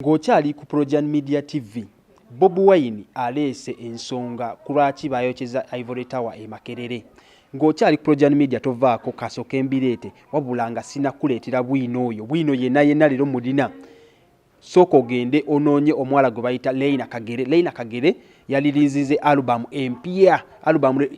Ng'okyali ku Projan Media TV, Bobi Wine aleese ensonga ku lwaki bayokyeza Ivory Tower e Makerere. Ng'okyali ku Projan Media tovaako kasooke mbireete, wabula nga sinakuleetera bwino oyo bwino yenna yenna leero mulina. Sooka ogende onoonye omuwala gwe bayita Leina Kagere. Leina Kagere yaliriizize alubamu empya,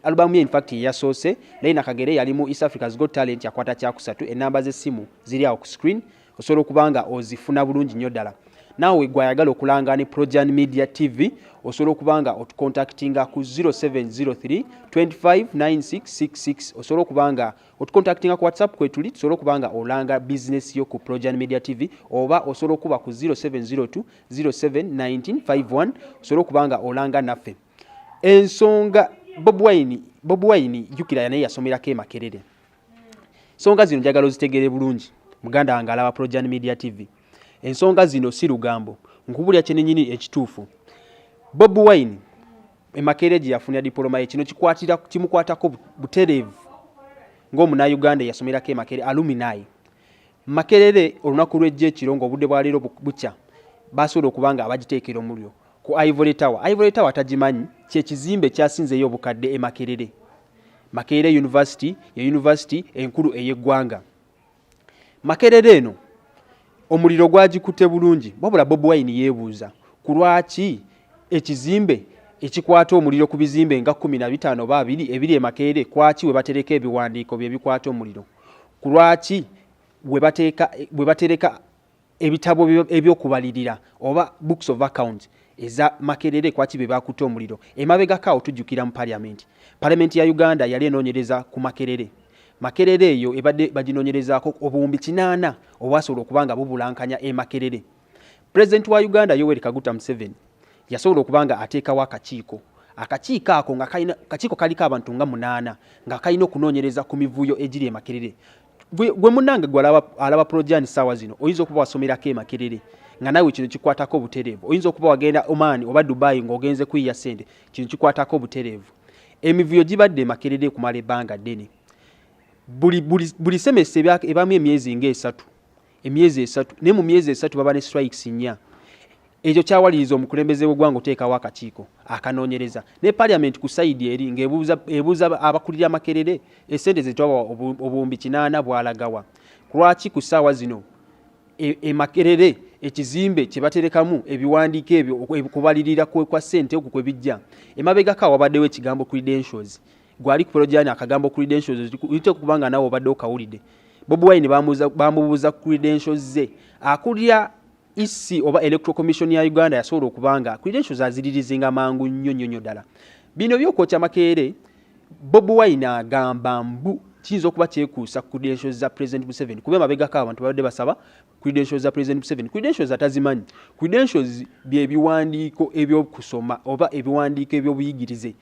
alubamu ye infact yeyasoose. Leina Kagere yali mu East Africa's Got Talent, yakwata kyakusatu. Ennamba z'essimu ziri awo ku screen, osobola okuba nga ozifuna bulungi nnyo ddala. Naawe gwayagala okulanga ne Projan Media TV, osobola okuba nga otucontactinga ku 0703 259666. Osobola okuba nga otucontactinga ku WhatsApp kwetuli, tusobola okuba nga olanga bizinesi yo ku Projan Media TV, oba osobola okuba ku 0702 071951, osobola okuba nga olanga naffe. Ensonga Bobi Wine jjukira naye yasomerako e Makerere. Ensonga zino njagala ozitegeere bulungi, muganda wange alaba Projan Media TV. Ensonga zino si lugambo, nkubulya kyenenyini ekituufu. Bobi Wine e Makerere gye yafunira diploma ye, kino kimukwatako butereevu ng'omunnayuganda eyasomerako e Makerere, alumni. Makerere olunaku lw'ejjo ekiro ng'obudde bwa leero bukya, basobola okuba nga abagiteekera omuliro ku Ivory Tower. Ivory Tower tagimanyi, kyekizimbe kyasinzeeyo obukadde e Makerere. Makerere University ye university enkulu ey'eggwanga. Makerere eno omuliro gwagikutte bulungi, wabula Bobi Wine yeebuuza ku lwaki ekizimbe ekikwata omuliro ku bizimbe nga 15 oba 20 ebiri e Makerere, kwaki we batereka ebiwandiiko bye bikwata omuliro, ku lwaki we batereka ebitabo ebyokubalirira oba books of account eza Makerere, kwaki be bakutte omuliro. Emabegako awo tujjukira mu parliament, parliament ya Uganda yali enoonyereza ku Makerere. Makerere eyo ebadde baginoonyerezaako obuwumbi 800 obwasobola okuba nga bubulankanya e Makerere. Pulezidenti wa Uganda Yoweri Kaguta Museveni yasobola okuba nga ateekawo akakiiko. Akakiiko ako nga kakiiko kaliko abantu nga munaana, nga kalina okunoonyereza ku mivuyo egiri e Makerere. Gwe munnange gwe alaba Projan saawa zino, oyinza okuba wasomerako e Makerere nga naawe kino kikwatako obutereevu. Oyinza okuba wagenda Oman oba Dubai ng'ogenze kuyiya ssente, kino kikwatako obutereevu. Emivuyo gibadde e Makerere okumala ebbanga ddene. Buli semester ebamu emyezi ng'esatu, emyezi 3, naye mu myezi 3 baba ne strikes nnya. Ekyo kyawaliriza omukulembeze w'eggwanga oteekawo akakiiko akanoonyereza, ne parliament ku side eri ng'ebuuza abakulira Makerere, esente zetwabawa obuwumbi 800 bwalagawa? Lwaki ku ssaawa zino e Makerere ekizimbe kye baterekamu ebiwandiiko ebyo kubalirira kwa ssente okwo kwe bijja? Emabegako awo wabaddewo ekigambo credentials. Gwali ku Projan, akagambo credentials oyite kubanga naawe obadde okawulidde. Bobi Wine bamubuuza credentials ze. Akulira EC oba Electoral Commission ya Uganda yasobola okuba nga credentials aziririzinga mangu nnyo nnyo nnyo ddala. Bino byokwokya Makerere, Bobi Wine agamba mbu kiyinza okuba kyekuusa ku credentials za President Museveni, kuba emabegako abantu babadde basaba credentials za President Museveni. Credentials atazimanyi, credentials bye biwandiiko ebyokusoma oba ebiwandiiko ebyobuyigirize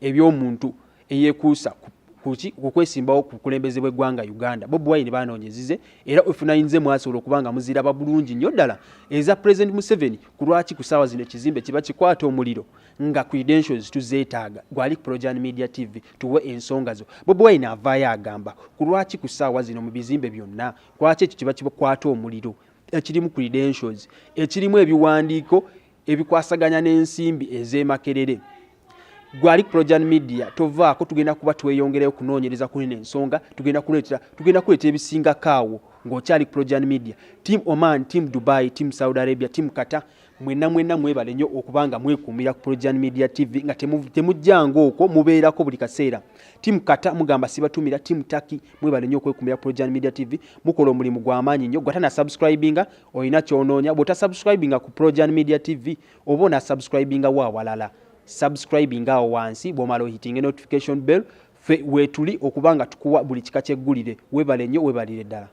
eby'omuntu eyeekuusa ku kwesimbawo ku bukulembeze bw'eggwanga Uganda. Bobi Wine banoonyezize era efunayinze mwasobola okuba nga muziraba bulungi nnyo ddala eza President Museveni. Ku lwaki ku ssaawa zino ekizimbe kiba kikwata omuliro nga credentials tuzeetaaga? Gwali ku Projan Media TV, tuwe ensonga zo. Bobi Wine avaayo agamba ku lwaki ku ssaawa zino mu bizimbe byonna, lwaki ekyo kiba kikwata omuliro ekirimu credentials, ekirimu ebiwandiiko ebikwasaganya n'ensimbi ez'e Makerere. Gwali Projan Media, tovaako, tugenda kuba tweyongereyo okunoonyereza ku neno ensonga, tugenda kuleeta ebisingako awo ng'okyali Projan Media. Team Oman, Team Dubai, Team Saudi Arabia, Team Qatar, mwenna mwenna mwebale nnyo okuba nga mwekuumira ku Projan Media TV, nga temujjanga okwo, mubeerako buli kaseera. Team Qatar mugamba sibatumira. Team Turkey mwebale nnyo okwekuumira Projan Media TV, mukola omulimu gw'amaanyi nnyo. Gwatana subscribinga, olina kyonoonya bw'otasubscribinga ku Projan Media TV, oba ona subscribinga wa awalala? Subscribinga awo wansi, bw'omala ohitinga notification bell. Ffe weetuli okuba nga tukuwa buli kika ky'eggulire. Weebale nnyo, weebalire ddala.